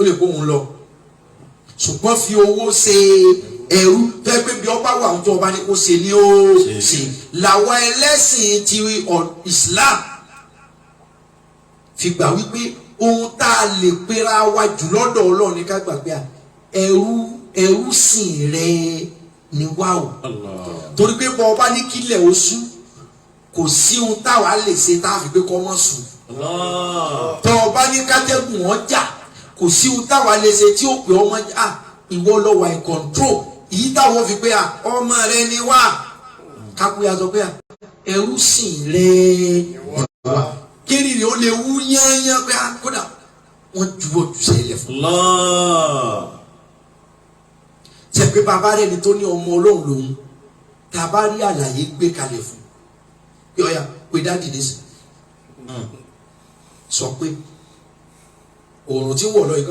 Ó lè kó òun lọ, ṣùgbọ́n fi owó ṣe ẹrú tó yẹ pé bí ọba wà, ohun tó ọba ní kó ṣe ni ó ṣe. Làwọn ẹlẹ́sìn ti Islam fi gbà wípé ohun tá a lè pera wa jù lọ́dọ̀ Ọlọ́run ní ká gbàgbé à ẹrú sìn rẹ ni wá o. Torí pé bọ́ ọba ní kílẹ̀ oṣù, kò sí ohun táwa lè ṣe tá a fi pé kọ́ mọ́ sùn. Tọ́ ọba ní kátẹ́gùn wọn jà, kò sí ohun táwa lè ṣe tí ó pè ọmọ à. Ìwọ lọ wà in control. Èyí táwọn fi pé à ọmọ rẹ ni wá, kápẹ́ sọ pé à ẹrú sìn rẹ ni wá, kéré rẹ ó lè wú yányán pé à kódà wọ́n juwọ́ ju sẹ́lẹ̀ fún. Ṣe pé bàbá rẹ ni tó ní ọmọ Ọlọ́run lòun, tá a bá rí àlàyé gbé kalẹ̀ fún pé ọ̀ya pé daddy nísìn, sọ pé òòrùn tí ń wọ̀ lọ yìí.